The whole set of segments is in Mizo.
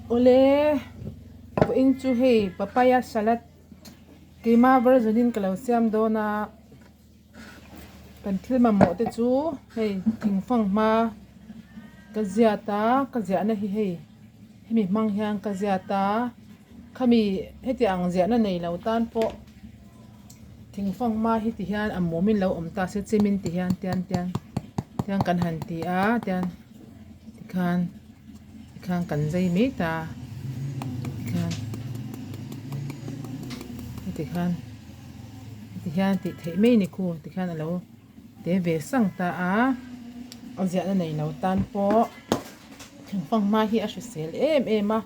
Awle vawiin chu hei papaya salad keima version in ka lo siam dawn a kan thil mamawh te chu hei thing fanghma ka ziat a ka ziahna hi hei hemi hmang hian ka ziat a khami heti ang ziahna nei lo tan pawh thing fanghma hi ti hian a mum in lo awm ta se chimin ti hian tian tian tian kan han ti a tian tikhan tikhan kan zai mai ta tikhan heti khan heti hian tih theih mai a ni khu tikhan a lo te ve sang ta a a ziahna nei lo tan pawh thingfang hma hi a hrisel em em a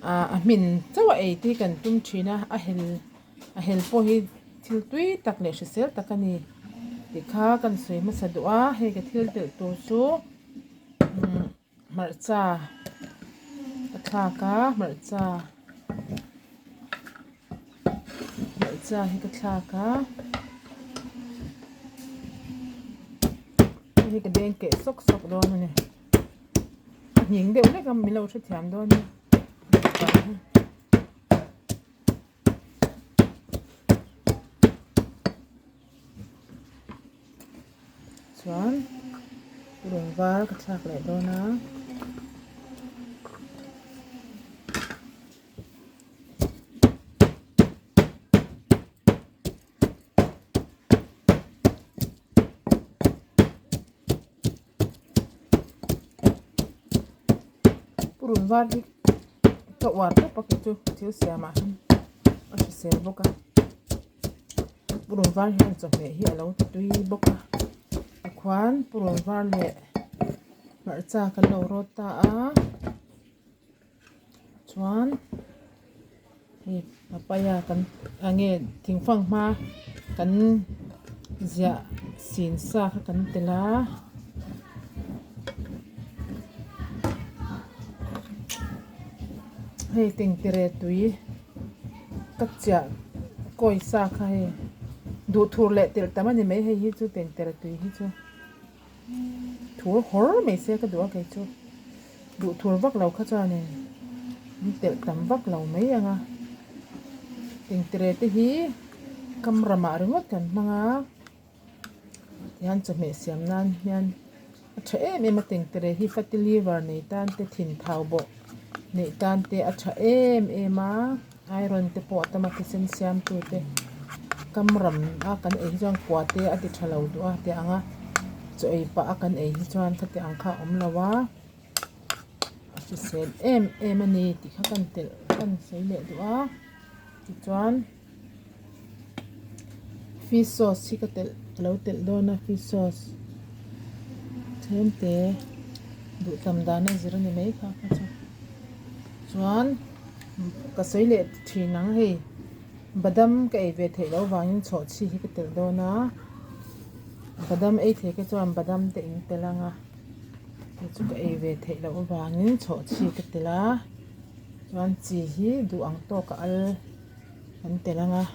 ah a hmin chauh a ei te hi kan tum thin a a hel a hel pawh hi thil tui tak leh hrisel tak a ni tih kha kan sawi hmasa duh a hei ka thil telh tur chu umm hmarcha ka thlak a hmarcha hmarcha hi ka thlak a hei hi ka deng keh sawk sawk dawn a ni a nghing deuh hlek a min lo hrethiam dawn a ni. Chuan rawng var ka thlak leh dawn a. Purun var hi ka uar tawp a kei chu thil siamah hian a hrisel bawk a purun var hian chawhmeh hi a lo ti tui bawk a tikhuan purun var leh hmarcha kan lo rawt ta a chuan hei papaya kan ah nge thingfang hma kan ziah sin sa kha kan tel a hei tengtere tui ka chiah kawi sa kha hei duh thur leh telh tam a ni mai hei hi chu tengtere tui hi chu. Thur hawr mai se ka duh a kei chu duh thur vak lo kha chuanin an telh tam vak lo mai ang a engtire te hi kam ramah ringawt kan hmang a tihian chawhmeh siam nan hian a tha em em a tengtere hi fatty liver nei tan te thin thau bawh neih tan te a tha em em a iron te pawh a tam a thisen siam tu te kam ram a kan ei hi chuan kua te a ti tha lo duh a tih ang a chaw ei pah a kan ei hi chuan khati ang kha a awm lo a a hrisel em em a ni tih kha kan telh kan sawi leh duh a tichuan fish sauce hi ka telh ka lo telh dawn a fish sauce tlem te duh tam dan a zir a ni mai kha kha chu chuan ka sawi leh thin ang hei badam ka ei ve theih loh avangin chhawhchhi hi ka telh dawn a badam ei thei te chuan badam te in telh ang a kei chu ka ei ve theih loh avangin chhawhchhi ka telh a chuan chi hi duh ang tawk a al an telh ang a.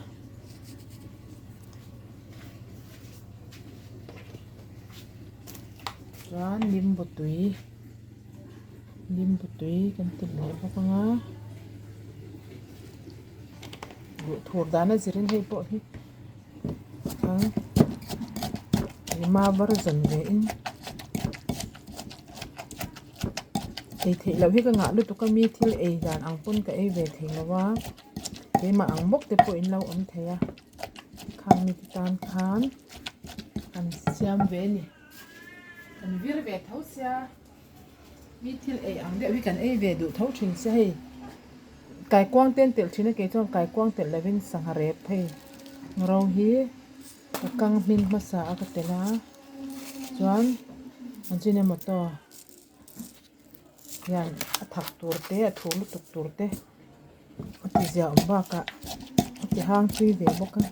Chuan limbu tui limbu tui kan telh leh bawk ang a duh thur dan a zirin hei pawh hi ang lima var zan ve in ei theih loh hi ka ngah lutuk a mi thil ei dan ang pawn ka ei ve thei lo a keimah ang bawk te pawh in lo awm thei a khang mi te tan khan an siam ve a ni kan vir ve tho sia mi thil ei ang deuh hi kan ei ve duh tho thin sia hei kaikuang te an telh thin a kei chuan kaikuang telh lovin sangha rep hei ro hi ka kang hmin hmasa a ka telh a chuan ajinomoto hian a thak tur te a thu lutuk tur te a ti zia awm bakah a ti hang tui ve bawk a.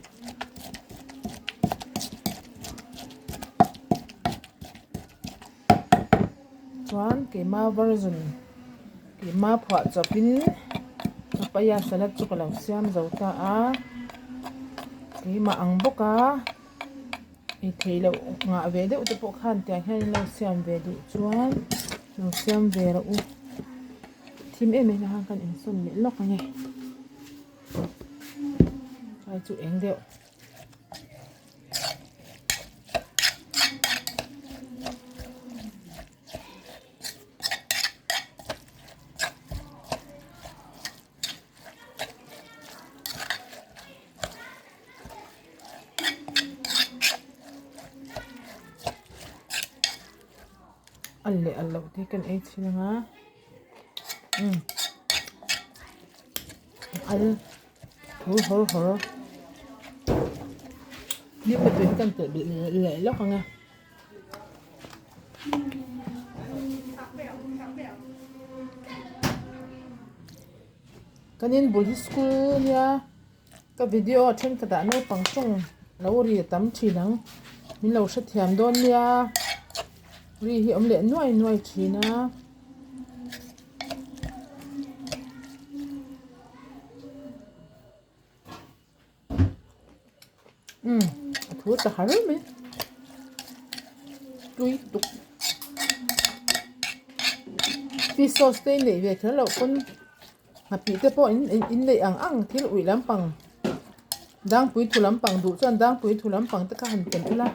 Chuan keima version keima phuah chawpin papaya salad chu ka lo siam zo ta a keimah ang bawk a ei theih loh ngah ve deuh te pawh khan tiang hian in lo siam ve duh chuan lo siam ve rawh u. thim em em a khan kan insawn leh lawk a ni ai chu eng deuh. A leh a loh te kan ei thin ang a umm al thur hawr hawr lim a tui hi kan telh belh leh lawk ang a. Kan in bul hi school ania ka video a thenkhat ah naupang tawng lo ri a tam thin ang min lo hrethiam dawn nia ri hi awm leh nuai nuai thin a. Umm a thu ta har mai tui tuk fish sauce te neih ve kher loh pawn nghapih te pawh in in neih ang ang thil uih lampang dangpui thu lampang duh chuan dangpui thu lampang te kha han ken ula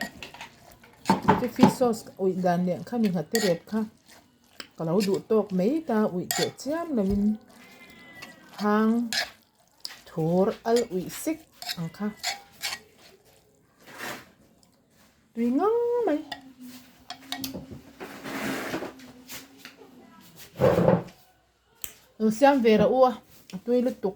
chu fish sauce uih dan leh khami nghat te rep kha ka lo duh tawk mai ta uih teh chiam lovin hang. Thur al uih sek ang kha. Tui ngang mai. Lo siam ve rah u a, a tui lutuk.